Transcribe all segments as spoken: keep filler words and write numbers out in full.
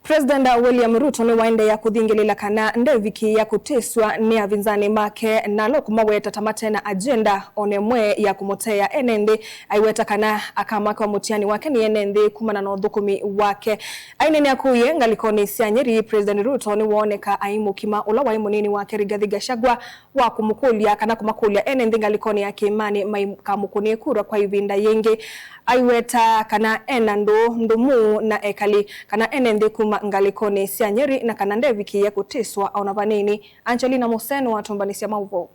President William Ruto nĩwaendeea kũthingĩlĩla kana ndevikĩĩa kũtĩsw'a nĩ avinzani make na ala ũkũmaweta ta mate na agenda o na ĩmwe ya kũmũteea ene nthĩ, aiweta kana akamakĩwa mũtiani wake nĩ ene nthĩ kumana na ũthũkũmi wake. Aineenea kũye ngalĩkonĩ sya Nyeri, President Ruto nĩwooneka aimũkima ũla waĩ mũnini wake Rigathi Gachagua wa kũmũkũlya kana kũmakũlya ene nthĩ ngalĩkonĩ ya kĩĩmanĩ maikamũkũnĩe kura kwa ĩvinda yĩngĩ. Aiweta kana ena ndũũ ndũmu na ekali kana ene nthĩ kuma ngalĩkonĩ sya Nyeri na kana ndevikĩĩa kũtĩswa o na vanini. Angelina Mose nĩwatũmbanĩsya maũvoo.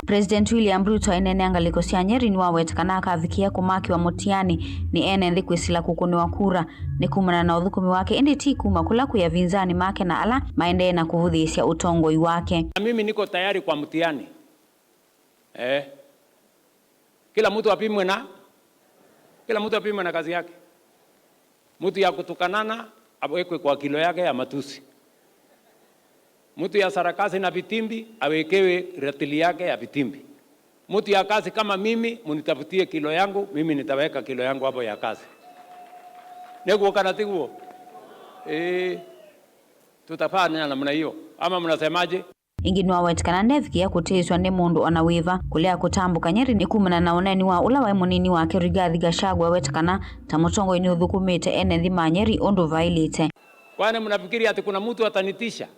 President William Ruto aineenea ngalĩko sya Nyeri nĩwaweta kana akavikĩĩa kũmakĩwa mũtiani nĩ ene nthĩ kwĩsĩla kũkũnĩwa kura nĩ kumana na ũthũkũmi wake, ĩndĩ ti kuma kũla kwĩ avinzani make na ala maendee na kũvũthĩĩsya ũtongoi wake. Na mimi niko tayari kwa mtihani. Eh. Kila mtu apimwe na, kila mtu apimwe na kazi yake. Mtu ya kutukanana awekwe kwa kilo yake ya matusi. Mtu ya sarakasi na vitimbi awekewe ratili yake ya vitimbi. Mtu ya kazi kama mimi, munitafutie kilo yangu, mimi nitaweka kilo yangu hapo ya kazi. Nĩguo kana tiguo? Eh, tutafanya namna hiyo. Ama mnasemaje? Ĩngĩ nĩwaweta kana ndevikĩĩa kũtĩĩsw'a nĩ mũndũ o na wĩva. Kũlea kũtambũka Nyeri nĩ kumana na ũneeni wa ũla waĩ mũnini wake Rigathi Gachagua, aweta kana ta mũtongoi nĩũthũkũmĩte ene nthĩ ma Nyeri ũndũ vaĩlĩte. Kwani mnafikiri ati kuna mtu atanitisha?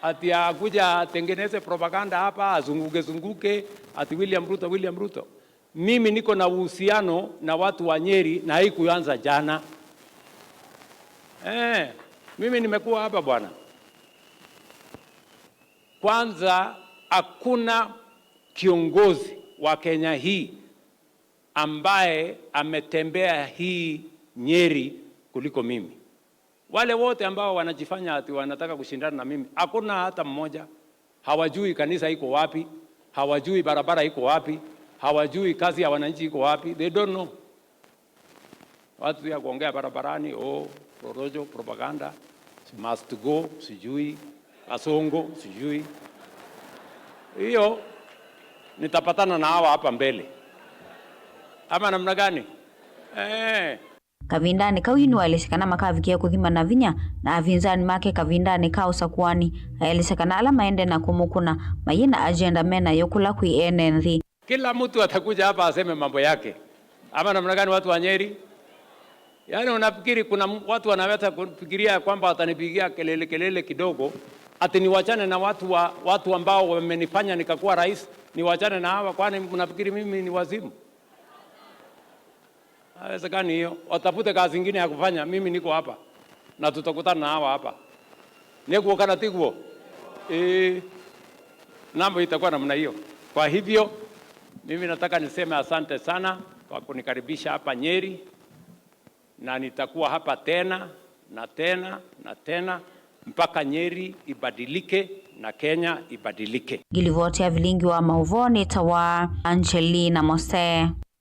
Ati akuja atengeneze propaganda hapa, azunguke zunguke, ati William Ruto, William Ruto. Mimi niko na uhusiano na watu wa Nyeri na haikuanza jana. Eh, mimi nimekuwa hapa bwana. Kwanza, hakuna kiongozi wa Kenya hii ambaye ametembea hii Nyeri kuliko mimi. Wale wote ambao wanajifanya ati wanataka kushindana na mimi, hakuna hata mmoja. Hawajui kanisa iko wapi, hawajui barabara iko wapi, hawajui kazi ya wananchi iko wapi. They don't know. Watu ya kuongea barabarani, oh, porojo, propaganda, must go, sijui, kasongo, sijui. Hiyo nitapatana na hawa hapa mbele. Ama namna gani? Eh. Kavindanĩ kau yu nĩwaelesya kana makavikĩa kũthimana vinya na avinzani make kavindanĩ ka ũsakũani. Aelesya kana ala maendee na kũmũkũna mayĩ na agenda menayo kũla kwĩ ene nthĩ. Kila mtu atakuja hapa aseme mambo yake. Ama namna gani, watu wa Nyeri? Yaani, unafikiri kuna m-, watu wanaweza kufikiria kwamba watanipigia kelele kelele kidogo ati niwachane na watu wa, watu ambao wamenifanya nikakuwa rais, niwachane na hawa? Kwani mnafikiri mimi ni wazimu? Haiwezekani hiyo. Watafute kazi ingine ya kufanya, mimi niko hapa. Na tutakutana na hawa hapa. Nĩguo kana tiguo? Eh, mambo itakuwa namna hiyo. Kwa hivyo, mimi nataka niseme asante sana kwa kunikaribisha hapa Nyeri, na nitakuwa hapa tena na tena na tena mpaka Nyeri ibadilike na Kenya ibadilike. Ngilivoti ya vilingi wa maũvoo nĩtawa Angelina Mose.